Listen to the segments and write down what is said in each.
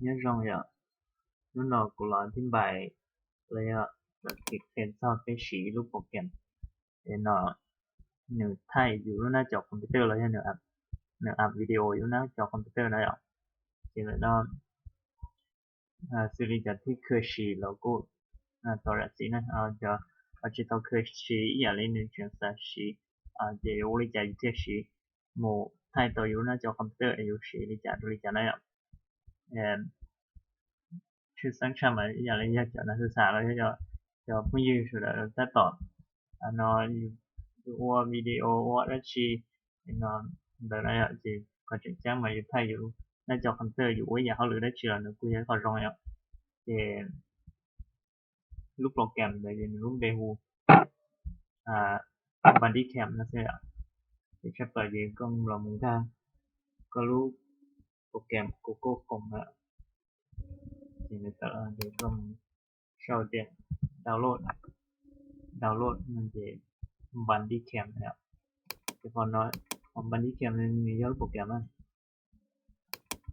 Nyob zoo yom, hnub no kuv los thib npais los yog kis qhia txog peb siv ib lub program es no nws thaij yus lub nab cov computer los yog nws up video yus lub nab cov computer na yom. Ces lawm no xws li cov thib khw siv los kuj tau zam txim na, cov tsis tau khw siv ib yam li nws tseem xav siv ces yuav ua li cas yus thiaj siv mus thaij tau yus lub nab cov computer es yus siv li cas rau li cas na yom. Tshwj xeeb tshaj mas ib yam li yog cov nas xwm xam los yog cov phooj ywg sawv daws tab tom no yus ua video ua dab tsi no ntawd na yom, ces qhov tseem ceeb mas yus thaij yus lub nab cov computer yus ua ib yam hauj lwm dab tsi los nws kuj yog ib qho zoo yom. Ces lub program ntawd ces nws lub npe hu Bandicam no xwb yom. Ces tshaj plaws ces koj los mus nkag koj lub program Google Chrome na, ces nws tawm ces koj mus sau tias download, download no ces Bandicam na yom. Ces qhov no, qhov Bandicam no nws yog lub program na,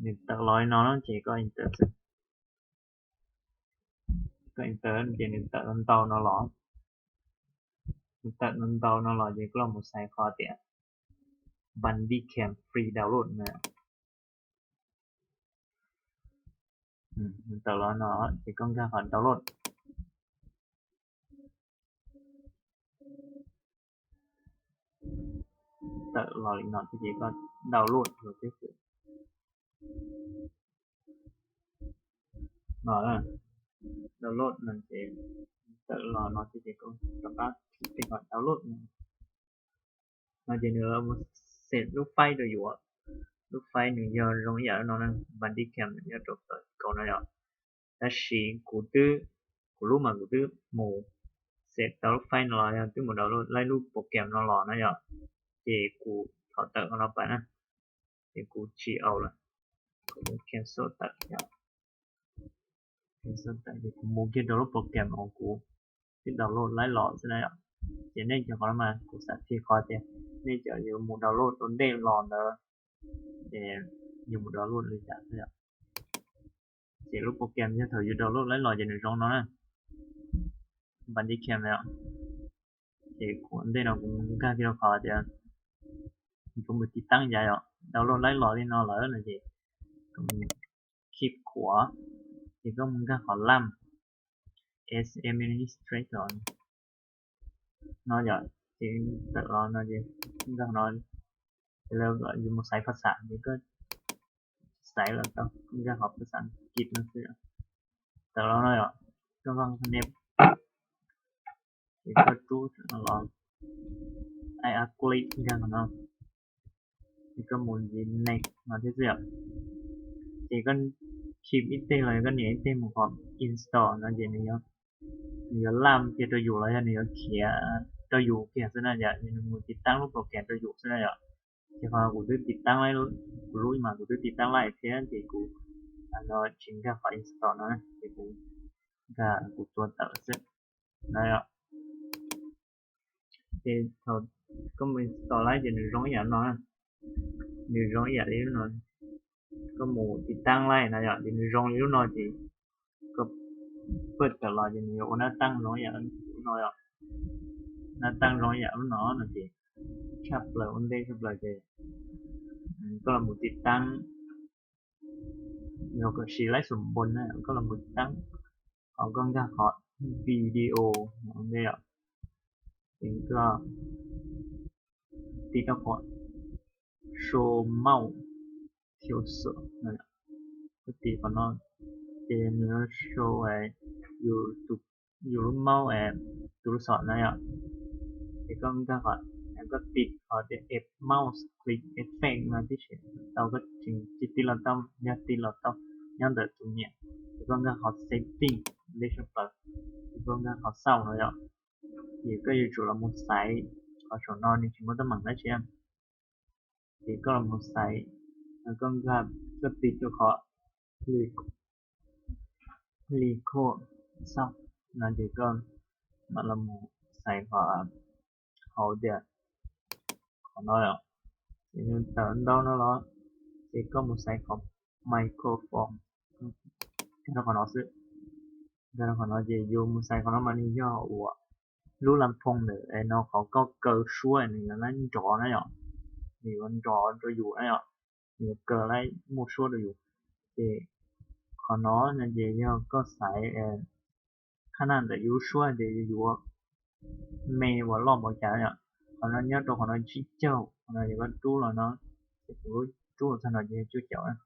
nws tawm los li no ces koj enter xwb. Koj enter ces nws tawm ntau no los, nws tawm ntau no los ces koj los mus xaiv qhov tias Bandicam free download na. Nws tawm los no ces koj nkag qhov download. Tawm los li no thiab ces koj download los thiab xwb. No, download no ces tawm los no thiab ces koj rov qab kis tej qhov download no. No ces nws mus save lub file rau yus. Lub file nws yog zoo ib yam no na, Bandicam nws nyob rau tawm kaus no yom. Tab sis kuv twb, kuv lub mas kuv twb mus save tau lub file no los yog twb mus download lub program no los na yom. Ces kuv thov tawm qhov no pais na, ces kuv tsis au lawm, kuv cancel tawm yom. Cancel tawm ces kuv mus kiag rau lub program uas kuv twb download laib los xwb na yom. Ces nej cov qhov no mas kuv xav qhia qhov tias nej cov yuav mus download ua ntej los ntawd ces yus mus download li cas xwb yom. Ces lub program yog thaum yus download laib los ces nws zoo no na, Bandicam yom. Ces kuv ua ntej no kuv nkag kiag rau qhov tias kuv mus tiv taab yom, download laib los li no lawm no ces keep khuav, ces koj mus nkag qhov lam, as administrator no yom. Ces tawm los no ces nkag no, yus mus xaiv phas xas ces koj xaiv los tau, nkag qhov phas xas Askiv no xwb. Tawm los no yom, koj nkag ne, ces koj rub los, ai a click nkag no, ces koj mus ntxiv next no thiab xwb yom. Ces koj keep ib teg los yog koj nias ib teg mus qhov install no ces nws yuav lam kiag rau yus los yog nws yuav khiav rau yus kiag xwb na yom, nws mus tiv taab lub program rau yus xwb na yom. Ces qhov kuv twb tiv taab, kuv lub mas kuv twb tiv taab laij thiab ces kuv no tsis nkag qhov install no ces kuv nkag kuv tua tawm xwb na yom. Ces thaum koj mus install laij ces nws zoo ib yam no, nws zoo ib yam li lub no, koj mus tiv taab laij no yom, ces nws zoo li lub no ces koj paj tawm los ces nws yuav ua nab taab zoo ib yam lub no yom. Nab taab zoo ib yam lub no no ces tshaj plaws ua ntej tshaj plaws ces koj los mus tiv taab, yog koj siv laib xum npoo na, koj los mus tiv taab, qhov koj nkag qhov video no ntej yom, ces koj tiv rau qhov show mouse cursor no, koj tiv qhov no ces nws show yus lub mouse, tus lub xom no yom. Ces koj nkag qhov, koj tiv qhov tias add mouse click effect no tib si tau, koj tseem tsis tiv los tau, yog tiv los tau nyob ntawm tus nyiam. Ces koj nkag qhov setting ntej sab plaws, ces koj nkag qhov xauj no yom. Ces koj yuav tsum los mus xaiv qhov saum no nws tsis muaj teeb meem dab tsi. Ces koj los mus xaiv, koj nkag, koj tiv rau qhov record sound no ces koj mam los mus xaiv qhov hauv tias qhov no yom. Ces nws tawm ntau no los, ces koj mus xaiv qhov microphone Nkag rau qhov no xwb. Nkag rau qhov no ces yuav mus xaiv qhov no mas nws yog uas lub las phoo ntawm no qhov koj kaw suab nws yuav nrov na yom, nws yuav nrov rau yus na yom, nws yuav kaw muaj suab rau yus. Ces qhov no no ces yog koj xaiv qhab naj ntawm yus lub suab ces yuav me uas loj npaum cas yom. Qhov no nyob rau qhov no tsib caug, qhov no ces koj rub los no, ces kuv rub los txog no ces cuaj caum,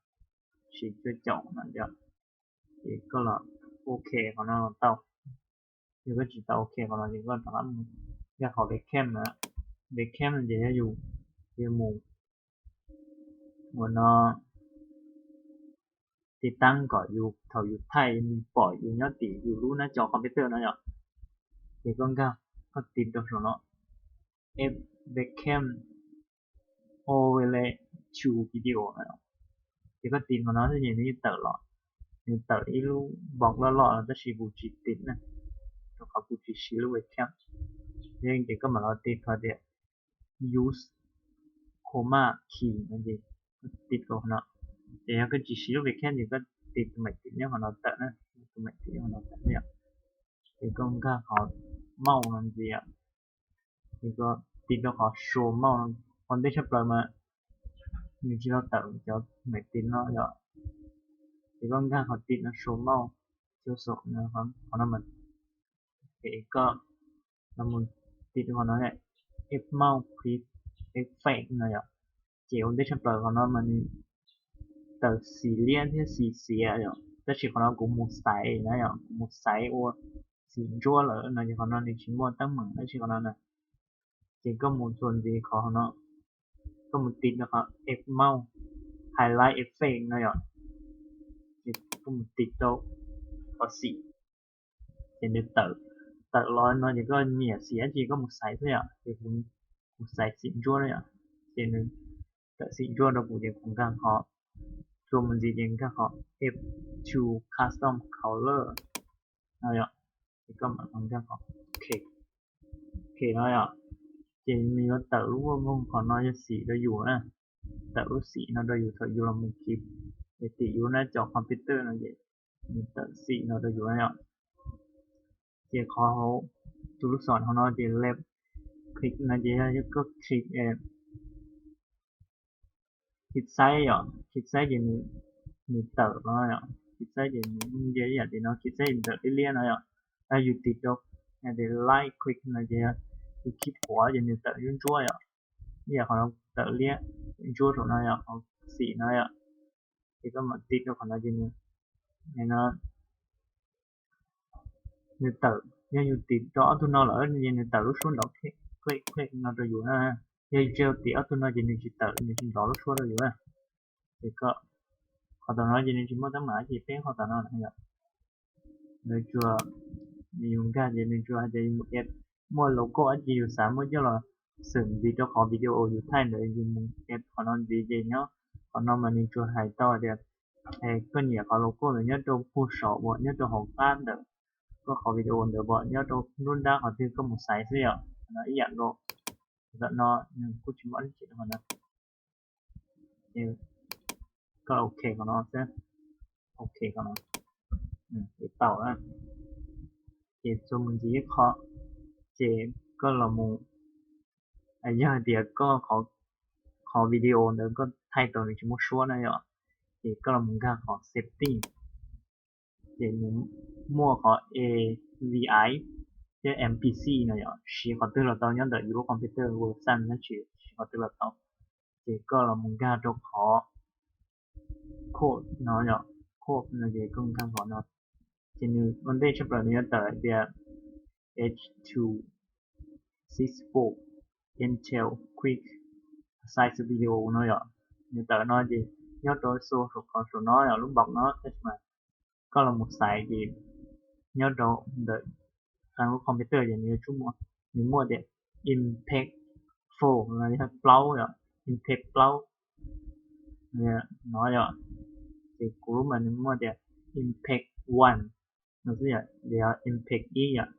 sis cuaj caum no yom. Ces koj los ok qhov no tau. Yog koj tsis tau ok qhov no ces koj rov qab mus nkag qhov webcam na. Webcam no ces yog yus yuav mus ua no tiv taab kom yus thaum yus thaij nws pom yus nyob tim yus lub nab co computer no yom. Ces koj nkag, koj tiv rau saum no, app webcam overlay to video no. Ces koj tiv qhov no xwb ces nws yeej tawm los, nws tawm ib lub npoos loj loj tab sis kuv tsis tiv na, rau qhov kuv tsis siv lub webcam. Ces koj mam los tiv qhov tias use chroma key no ces koj tiv rau qhov no. Ces yog koj tsis siv lub webcam ces koj tiv tus maim tim nyob qhov no tawm na, tus maim tim nyob qhov no tawm yom. Ces koj nkag qhov mouse no ntxiv, ces koj tiv rau qhov show mouse no, qhov ntej tshaj plaws mas nws tsis tau tawm cov maim tim no yom. Ces koj nkag qhov tim no show mouse, cuj xom qhov no mas, ces koj los mus tiv rau qhov no, app mouse clip effect no yom. Ces ua ntej tshaj plaws qhov no mas nws tawm xim liab thiab xim xiav yom, tab sis qhov no kuv mus xaiv na yom, kuv mus xaiv ua xim ntsuab lawm no ces qhov no nws tsis muaj teeb meem tab sis qhov no na. Ces koj mus txuas ntxiv qhov no, koj mus tiv rau qhov app mouse highlight effect no yom. Ces koj mus tiv rau qhov xim, ces nws tawm, tawm los no ces koj nyiam xim dab tsi koj mus xaiv xwb yom. Ces kuv xaiv xim ntsuab na yom, ces nws tawm xim ntsuab rau kuv ces kuv nkag qhov, txuas mus ntxiv ces nkag qhov app to custom color no yom. Ces koj mam nkag qhov ok, ok no yom. Ces nws yuav tawm lub vuaj nkoog qhov no yog xim rau yus na, tawm lub xim no rau yus thaum yus los mus kis, ces tim yus nab co computer no ces nws tawm xim no rau yus na yom. Ces qhov hauv tus lub xom hauv no ces left click no ces yog koj click click xaiv yom, click xaiv ces nws tawm no yom, click xaiv ces nws ntsia ib yam li no, click xaiv ces tawm liab liab no yom. Yog yus tiv rau tias right click no ces yog yus kis quav ces nws tawm ntsuab ntsuab yom, ib yam qhov no tawm liab ntsuab saum no yom, qhov xim no yom. Ces koj mam tiv rau qhov no ces nws, no nws tawm, yog yus tiv rau ob tug no lawm ces nws tawm lub suab nrov click click no rau yus na. Yog yus tsis tiv ob tug no ces nws tsis tawm, nws tsis nrov lub suab rau yus na. Ces koj, qhov tom no ces nws tsis muaj teeb meem dab tsi, peb qhov tom no na yom. Nws tsuas, yus nkag ces nws tsuas hais tias yus mus add, muaj logo dab tsi yus xav muab coj los xwm ntxiv rau qhov video yus thaij ntawd yus mus add qhov no ntxiv ces nyob qhov no mas nws tsuas hais tau tias koj nyiam qhov logo ntawd nyob rau puag saum uas nyob rau hauv qab ntawm koj qhov video ntawd pom nyob rau nruab nrab qhov twg koj mus xaiv xwb yom. No ib yam nkaus, tam no nws kuj tsis muaj dab tsi qhov no. Koj ok qhov no xwb, ok qhov no, tau na. Ces txuas mus ntxiv ib qho, ces koj los mus, yog hais tias koj qhov video ntawd koj thaij tau nws tsis muaj suab na yom, ces koj los mus nkag qhov setting, ces nws muaj qhov A V I thiab M P C no yom, siv qhov twg los tau nyob ntawm yus lub computer web xaj no tsis siv qhov twg los tau. Ces koj los mus nkag rau qhov code no yom, code no ces koj nkag qhov no, ces nws ua ntej tshaj plaws nws yuav tawm hais tias H two six four Intel Quick Size Video no yom. Nws tawm no ces nyob rau xu qhov saum no yom, lub npaum no, tab sis mas koj los mus xaiv ces nyob rau ntawm lub computer ces nws yuav tsum muaj, nws muaj tias MPEG four no yog plaub yom, MPEG plaub no yom. Ces kuv lub mas nws muaj tias MPEG one no xwb yom, yog MPEG ib yom.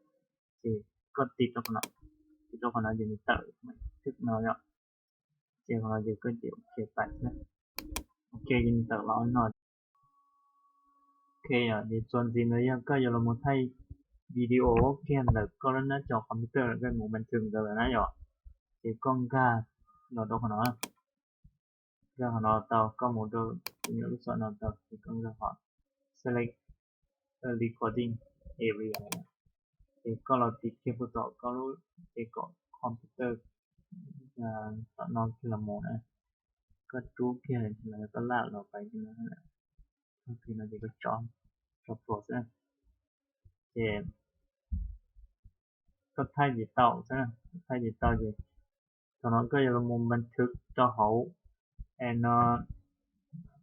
Ces koj tiv rau qhov no, tiv rau qhov no ces nws tawm no yom. Ces qhov no ces koj ces ok pais xwb. Ok ces nws tawm los no. Ok yom, ces txuas ntxiv ntawd yog koj yuav los mus thaij video kiag ntawm koj lub nab co computer koj mus npaj thwm ntawd lawm na yom. Ces koj nkag los rau qhov no, nkag qhov no tau, koj mus rau tus nyuam lub xom no tau, ces koj nkag qhov select recording area. Ces koj los tiv kiag puag tom koj lub, ces kom computer tom no kiag los mus na, koj rub kiag los koj laj los pais kiag no, tag kis no ces koj tso, tso pluas xwb. Ces koj thaij ces tau xwb, koj thaij ces tau ces thaum no koj yuav los mus npaj thwm rau hauv, es no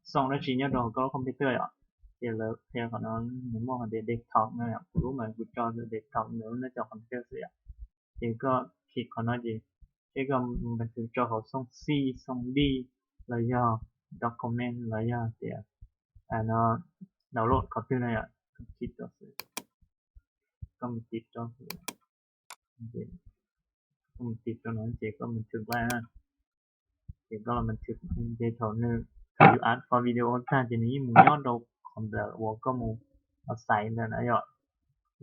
xoo dab tsi nyob rau hauv koj lub computer yom. Ces lawv qhia qhov no nws muaj hais tias desktop no yom, kuv lub mas kuv tso desktop ntawm lub nab co computer xwb yom. Ces koj khij qhov no ces, ces koj npaj thwm rau hauv xoo xij xoo dij los yog document los yog tias no download qhov twg no yom, koj khij rau xwb, koj mus tiv rau, koj mus tiv rau no ces koj npaj thwm lawm na. Ces koj los npaj thwm ces thaum nws, thaum yus add qhov video tag ces nws yeej mus nyob rau qhov ntawm uas koj mus xaiv ntawd na yom.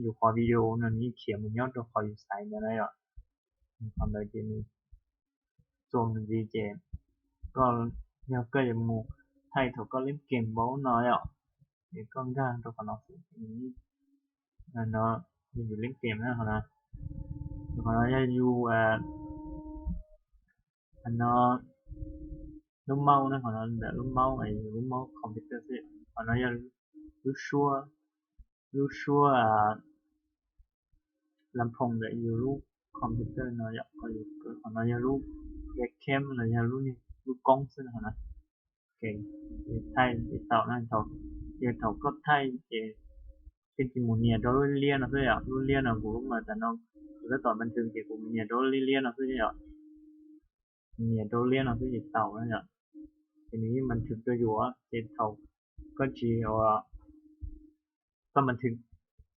Yus qhov video no nws yeej khiav mus nyob rau qhov yus xaiv ntawd na yom. Qhov ntawd ces nws txuas mus ntxiv ces koj, yog koj yuav mus thaij thaum koj leb game npaum no yom, ces koj nkag rau qhov no xwb, no yog yus leb game na qhov no, qhov no yog yus, no lub mouse na, qhov no ntawm lub mouse, yus lub mouse computer xwb, qhov no yog lub suab, lub suab las phoom ntawm yus lub computer no yom, qhov no yog lub webcam los yog lub koob xwb no. Thaij tau na, ces thaum koj thaij ces koj tsis mus nias rau lub liab no xwb yom, lub liab no kuv lub mas tam no kuv tab tom npaj thwm ces kuv mus nias rau lub liab no xwb yom. Nias rau lub liab no xwb ces tau na yom. Ces nws yeej npaj thwm rau yus, ces thaum koj tsis, koj npaj thwm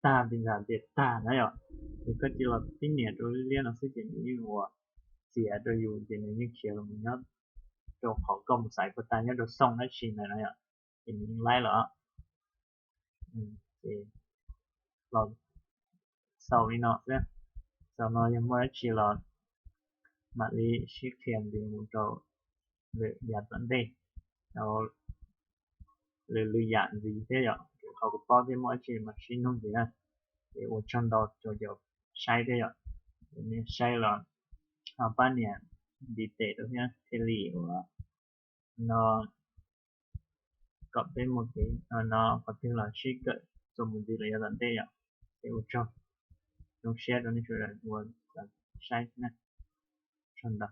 tag, tis ntawm tias tag na yom, ces koj cia li los pib nias rau lub liab no xwb ces nws yeej ua txiav rau yus ces nws yeej khiav los nyob rau qhov koj mus xaiv puag ta nyob rau xoo dab tsi ntawd na yom, ces nws yeej laib lawm. Ces los xaus li no xwb. Xaus no yog muaj dab tsi los mam li sib qhia ntxiv mus rau lwm yav tom ntej, lwm lwm yam ntxiv thiab yom. Qhov kuv paub thiab muaj dab tsi mam sib nug ntxiv na. Ces ua tsaug ntau rau cov saib thiab yom. Nej saib los ho pab nias ntiv tes rau thiab thiaj li ua no kom peb muaj kev no qhov twg los sib kawm txuas mus ntxiv lawm yav tom ntej yom. Ces ua tsaug, zoo siab rau nej sawv daws uas saib na. Tsaug ntau.